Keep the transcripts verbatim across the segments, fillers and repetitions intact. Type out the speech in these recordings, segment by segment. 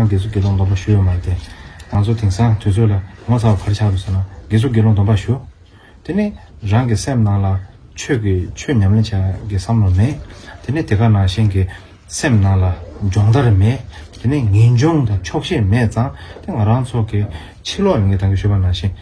དགེ་ཚུལ་དགེ་སློང་སྡོམ་པ་ཞུ་ཡོད་མ་རེད་དེ། ང་ཚོ་དེང་སང་དུས་ཚོད་ལ་ངོ་ཚ་བ་ག་རེ་ཆགས་འདུག་ཟེར་ན། དགེ་ཚུལ་དགེ་སློང་སྡོམ་པ་ཞུ། དེ་ནས་རང་གི་སེམས་ནང་ལ་ཆོས་ཀྱི་ཆོས་ཉམས་ལེན་བྱ་གི་བསམ་བློ་མེད། དེ་ནས་དེ་ག་ནང་བཞིན་གྱི་སེམས་ནང་ལ་སྦྱོང་བརྡར་མེད། དེ་ནས་ངེས་འབྱུང་དང་ཆོག་ཤེས་མེད་ཙང་དེ་ང་རང་ཚོ་གི་ཕྱི་ལོགས་ལ་ངས་ད་གིན་ཞུས་པ་ནང་བཞིན།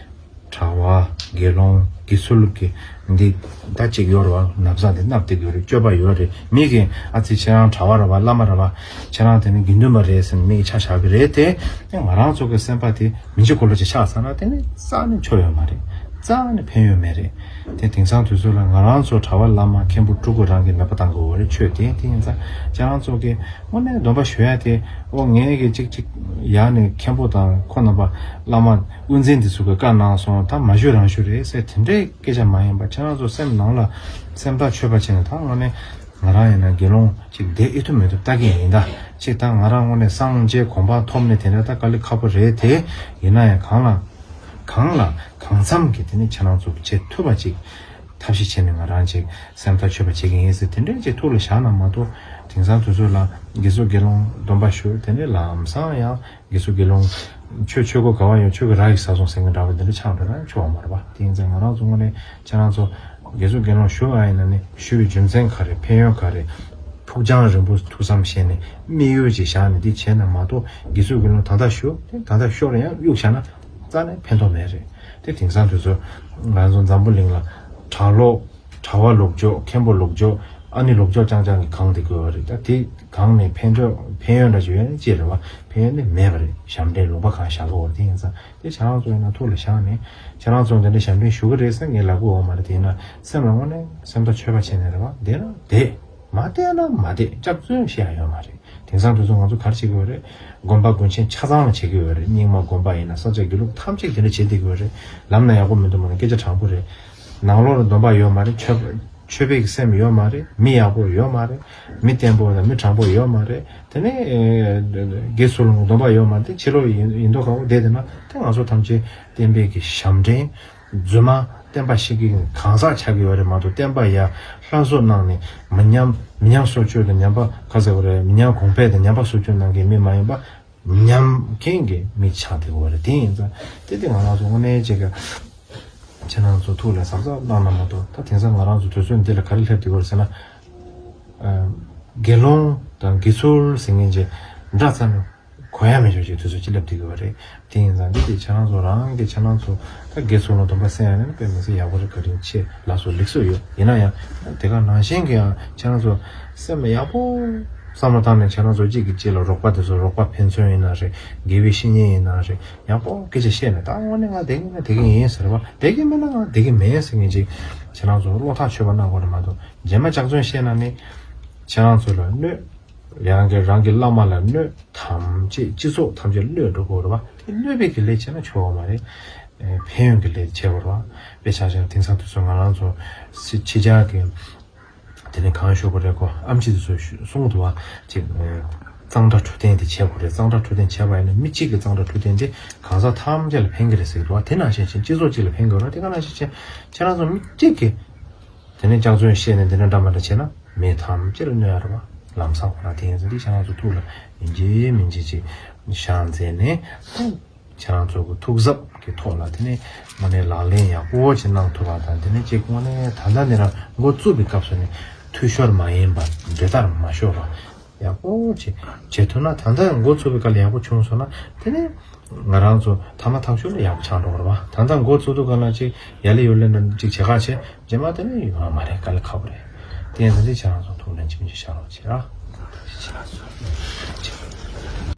གྲྭ་པ། དགེ་སློང་། དགེ་ཚུལ་གྱི་འདི་ད་ཅིག་ཡོད་རེད་བ། ན་བཟའ་འདི་མནབས་བསྡད་ཀྱི་ཡོད་རེད། སྤྱོད་པ་ཡོད་རེད། མིག་གིས་ཨ་ཙི་ཁྱེད་རང་གྲྭ་པ་རེད་བ། བླ་མ་རེད་བ། ཁྱེད་རང་དེ་ནི་དགེ་འདུན་པ་རེད་ཟེར་ནས་མིག་གིས་ཆ་བཞག་གི་རེད་དེ། དེ་ང་རང་ཚོ་གི་སེམས་པ་དེ་མི་འཇིགས་འཁོར་ལོ་ཅིག་ཆགས་ཚར་ན་དེ་ནི་རྩ་ནས་ཆོ་ཡོད་མ་རེད། རྩ་ནས་ཕན་ཡོད་མེད་རེད། དེ་དེང་སང་དུས་ཚོད་ལ་ང་རང་ཚོ་གྲྭ་པ་བླ་མ་མཁན་པོ་སྤྲུལ་སྐུ་རང་གིས་མེད་པ་བཏང་དགོས་པ་རེད། ཆོས་དེ་དེ་ཡིན་ཙང་ཁྱེད་རང་ཚོ་གི་དངོས་གནས་སྡོམ་པ་ཞུ་ཡ་དེ། ཨོ་ངས་གི་ཅིག་ཅིག་ཡར་ནས་མཁན་པོ་དང་ཁོ་རྣམ་པ་བླ་མ་དབུ་འཛིན་འདི་ཚོ་གི་བཀའ་གནང་སོང་། ད་མ་ཞུ་རང་ཞུ་རེད་ཟེར་དེ་འདྲའི་སྐད་ཆ་མ་ཡིན་པ། ཁྱེད་རང་ཚོ་སེམས་ནང་ལ་སེམས་ཐག་ཆོད་པ་བྱས་ནས། ད་དངོས་གནས་ང་རང་ཡིན་ན་དགེ་སློང་ཅིག་བསྡད་ཨེ་ཐུབ་མི་ཐུབ་ལྟ་གི་ཡིན། ད་ཅིག་ད་ང་རང་དངོས་གནས་སངས་རྒྱས་གོ་འཕང་ཐོབ་ནས་དེ་འདྲ་ད་དཀའ་ལས་ཁག་པོ་རེད་དེ། ཡིན་ན་ཡང་གང་ལ་གང་ལ་གང་འཚམ་གྱི་དེ་ནི་ཁྱེད་རང་ཚོ་བྱེད་ཐུབ་པ་ཅིག་ཐབས་ཤེས་བྱས་ནས་ང་རང་ཅིག་སེམས་ཐག་ཆོད་པ་བྱེད་ཀྱི་ཡིན་ཟེར་དེ་འདྲའི་ཅིག་ཐུགས་ལ་བཞག་ན་མ་གཏོགས། དེང་སང་དུས་ཚོད་ལ་དགེ་ཚུལ་དགེ་སློང་སྡོམ་པ་ཞུ། དེ་ནས་ལམ་སང་ཡང་དགེ་ཚུལ་དགེ་སློང་ཆོས་ཆོས་གོས་ག་བ་ཡོད། ཆོས་ཀྱི་རྭ་ཡིས་ཟ་སོང་ཟེར་མཁན་འདྲ་བོ་དེ་འདྲ་ཆགས་འགྲོ་ན་ཆོག་པ་མ་རེད་པ། དེ་ཡིན་ཙང་ང་རང་ཚོ་དངོས་གནས་ཁྱེད་རང་ཚོ་དགེ་ཚུལ་དགེ་སློང་ཞུ་བ་ཡིན་ན་ནི་ཞུ་བའི་རྒྱུ་མཚན་ག་རེ། ཕན་ཡོན་ག་རེ། ཕུགས་རྒྱང་རིང་པོ་ཐུགས་བསམ་བཞེས་ནས་དམིགས་ཡུལ་ཅིག་བཞག་ནས་འདི་བྱས་ན་མ་གཏོགས། དགེ་ཚུལ་དགེ་སློང་ད་ལྟ་ཞུ། དེ་ད་ལྟ་ཤོར་ཡང་གཡུག་བཞག་ན་རྩ་ནས་ཕན་ཐོགས་མེད་རེད། དེ་དེང་སང་དུས་ཚོད་ང་ཚོ་འཛམ་བུ་གླིང་ལ་གྲྭ་ལོག་གྲྭ་པ་ལོག་འཇོག་མཁན་པོ་ལོག་འཇོག་ཨ་ནི་ལོག་འཇོག་རྐྱང་རྐྱང་གིས་གང་བསྡད་དགོས་པ་རེད། ད་དེ་གང་ནས་ཕན་ཐོགས་ཕན་ཡོན་འདྲ་ཅིག་ཡོད་ན་ཅི་རེད་བ། ཕན་ཡོན་ནི་མེད་པ་རེད། ཞབས་འདྲེན་ལུང་པ་གང་བཞག་གི་ཡོད་རེད། དེ་ཡིན་ཙང་དེ་ཁྱེད་རང་ཚོ་ཡིན་ན་ཐུགས་ལ་བཞག་ནས། ཁྱེད་རང་ཚོ་འདི་འདྲ་ཞབས་འདྲེན་ཞུ་གི་རེད་ཟེར་ངས་ལབ་གི་ཡོད་མ་རེད། དེ་ཡིན་ན་སེམས་ལ་དངོས་གནས་སེམས་ཐག་ཆོད་པ་བྱས་ནས་རེད་བ། བསྡད་ན་བསྡད། མ་བསྡད་ན་མ་བསྡད། སྐྱག་རྫུན་བཤད་ཡ་ཡོད་མ་རེད། དེང་སང་དུས་ཚོད་ང་ཚོ་ག་རེ་བྱེད་ཀྱི་ཡོད་རེད། དགོན་པ་དགོན་ཆེན་ཆ་ཚང་ལ་བྱེད་ཀྱི་ཡོད་རེད། རྙིང་མ་དགོན་པ་ཡིན་ན་ས་སྐྱ་དགེ་ལུགས་ཐམས་ཅད་དེ་འདྲ་བྱེད་བསྡད་ཀྱི་ཡོད་རེད། ལམ་ན་ཡག་པོ་མི་འདུག་མ་ན་སྐད་ཆ་དྲང་པོ་རེད། ནང་ལོགས་ལ་སྡོམ་པ་ཡོད་མ་རེད། ཆོས་ཆོས་པའི་གི་སེམས་ཡོད་མ་རེད། མི་ཡག་པོ་ཡོད་མ་རེད། མི་བརྟན་པོ་དང་མི་དྲང་པོ་ཡོད་མ་རེད། དེ་ནས་ཨེ་དགེ་ཚུལ་ལ་སྡོམ་པ་ཡོད་མ་རེད། དེ་ཕྱི་ལོགས་ཡིན་ཡིན་མདོག་ཁ་པོ་བསྡད་བསྡད་ན་དེ་ང་ཚོ་ཐམས་ཅད་བསྟན་པའི་གི་ཞབས་འདྲེན། རྫུན་མ་བསྟན་པ་བཤིག་གི་གང་ཟག་ཆགས་ཀྱི་ཡོད་རེད་མ་གཏོགས། བསྟན་པ་ཡར་སླར་གསོ་གནང་ནས་མི་ཉམས་མི་ཉམས་གསོ་བཅོས་དང་ཉམས་པ་ག་ཟེར་བ་རེད། མི་ཉམས་གོང་འཕེལ་དང་ཉམས་པ་གསོ་བཅོས་གནང་མཁན་མི་མ་ཡིན་པ། ཉམས་མཁན་གྱི་མི་ཆགས་བསྡད་ཡོད་རེད། དེ་ཡིན་ཙང་དེ་དེ་ང་རང་ཚོ་དངོས་གནས་ཅིག་གི་ཁྱེད་རང་ཚོ་ཐུགས་ལ་གཟབ་གཟབ་གནང་ན་མ་གཏོགས། ད་དེང་སང་ང་རང་ཚོ་དུས་ཚོད་འདི་ལ་ག་རེ་སླེབས་བསྡད་ཡོད་རེད་ཟེར་ན། ཨ་དགེ་སློང་དང་དགེ་ཚུལ་ཟེར་མཁན་ཅིག་འདྲ་ཙམ་གོ་ཡ་མེད་ཆོག་ཅིག་དུས་ཚོད་ཅིག་སླེབས་བསྡད་ཡོད་རེད། དེ་ཡིན་ཙང་འདི་དེ་ཁྱེད་རང་ཚོ་རང་གི་ཁྱེད་རང་ཚོ་ད་དགེ་ཚུལ་ལ་སྡོམ་པ་གསན་ཡ་ནི་དཔེ་མི་སྲིད་ཡག་པོ་རེད། བཀའ་དྲིན་ཆེ་ལགས་སོ། ལེགས་སོ་ཡོད། ཡིན་ན་ཡང་དེ་ག་ནང་བཞིན་གྱི་ཡང་ཁྱེད་རང་ཚོ་སེམས་ཡག་པོ་བསམ་བློ་བཏང་ནས་ཁྱེད་རང་ཚོ་གཅིག་གིས་གཅིག་ལ་རོགས་པ། དེ་ཚོ་རོགས་པ་ཕན་ཚུན་ཡིན་ན་རེད། དགེ་བའི་བཤེས་གཉེན་ཡིན་ན་རེད། ཡག་པོ་སྐད་ཆ་བཤད་ནས། ད་དངོས་གནས་ང་བསྡད་ཀྱི་ན་བསྡད་ཀྱི་ཡིན་ཟེར་བ། བསྡད་ཀྱི་མེད་ན་ང་བསྡད་ཀྱི་མེད་ཟེར་མཁན་ཅིག་ཁྱེད་རང་ཚོ་བློ་ཐག་ཆོད་པ་གནང་དགོས་རེད་མ་གཏོགས། རྗེས་མ་སྐྱག་རྫུན་བཤད་ན་ནི་ཁྱེད་རང་ཚོ་ལ་གནོད། ཡང་གི་རང་གི་བླ་མ་ལ་གནོད། ཐམས་ཅད་སྤྱི་ཚོགས་ཐམས་ཅད་གནོད་འགྲོ་གི་ཡོད་རེད་བ། དེ་གནོད་པའི་གི་ལས་བྱས་ན་ཆོག་གི་མ་རེད། ཨེ་ཕན་ཡོན་གྱི་ལས་བྱེད་དགོས་རེད་བ། དཔེ་ཆ་བཞག་ན་དེང་སང་དུས་ཚོད་ང་རང་ཚོ་སི་ཕྱི་རྒྱལ་གྱི་དེ་ནས་གང་ཞུ་དགོས་རེད་གོ། ཨེམ་ཆི་དེ་ཚོས་ཞུ་གསུང་འདུག་བ། ཅིག་ཨེ་གཙང་སྦྲ་འཕྲོད་བསྟེན་དེ་བྱེད་དགོས་རེད། གཙང་སྦྲ་འཕྲོད་བསྟེན་བྱས་པ་ཡིན་ན་མི་གཅིག་གི་གཙང་སྦྲ་འཕྲོད་བསྟེན་དེ་གང་ཟག་ཐམས་ཅད་ལ་ཕན་གྱི་རེད་ཟེར་གྱི་འདུག་བ། དེ་ནང་བཞིན་བྱས་སྤྱི་ཚོགས་གཅིག་ལ་ཕན་གྱི་རེད་བ། དེ་ག་ནང་བཞིན་བྱས་ཁྱེད་རང་ཚོ་མི་གཅིག་གིས་དེ་ནས་སྐྱག་རྫུན་བཤད་ནས་འདི་འདྲ་འདྲ་མ་འདྲ་བྱས་ན་མི་ཐམས་ཅད་ལ་གནོད་ཡ་རེད་བ། ལམ་སང་ཁོ་ན་དེ་ཡིན་ཟེར་དེ་ཁྱེད་རང་ཚོ་ཐུགས་ལ་ཡིན་གཅིག་མིན་གཅིག་ཅིག་བཞག་མཛད་ནས། ཁྱེད་རང་ཚོ་གི་ཐུགས་གཟབ་ཀྱི་ཐོག་ལ་དེ་ནས་དངོས་གནས་ལག་ལེན་ཡག་པོ་ཅིག་གནང་ཐུབ་པ་དང་། དེ་ནས་ཅིག་དངོས་གནས་ད་ལྟ་འདི་རང་འགོ་བཙུགས་པའི་སྐབས་སུ་ནས་འཐུས་ཤོར་མ་ཡིན་པ། འགྲོས་ལྟར་མ་ཤོར་བ། ཡག་པོ་བྱེད་བྱེད་ཐུབ་ན། ད་ལྟ་འགོ་ཚུགས་པའི་སྐབས་ལ་ཡག་པོ་བྱུང་སོང་ན། དེ་ནས་ང་རང་ཚོ་ཐ་མ་ཐག་ཆོད་ལ་ཡག་པོ་ཆགས་འགྲོ་གི་རེད་བ། ད་ལྟ་འགོ་ཚུགས་དུས་སྒང་ལ་ཅིག་ཡ་ལེ་ཡོ་ལེ་འདྲ་ཅིག་བྱེད་ཁ་བྱེད། རྗེས་མ་དེ་ནས་ཡོང་བ་མ་རེད། དཀའ་ལས་ཁག་པོ་རེད། དེ་ཡིན་ཙང་འདི་ཁྱེད་རང་ཚོ་ཐུགས་ལ་ཡིན་གཅིག་མིན་གཅིག་བཞག་རོགས་བྱེད་ཨ།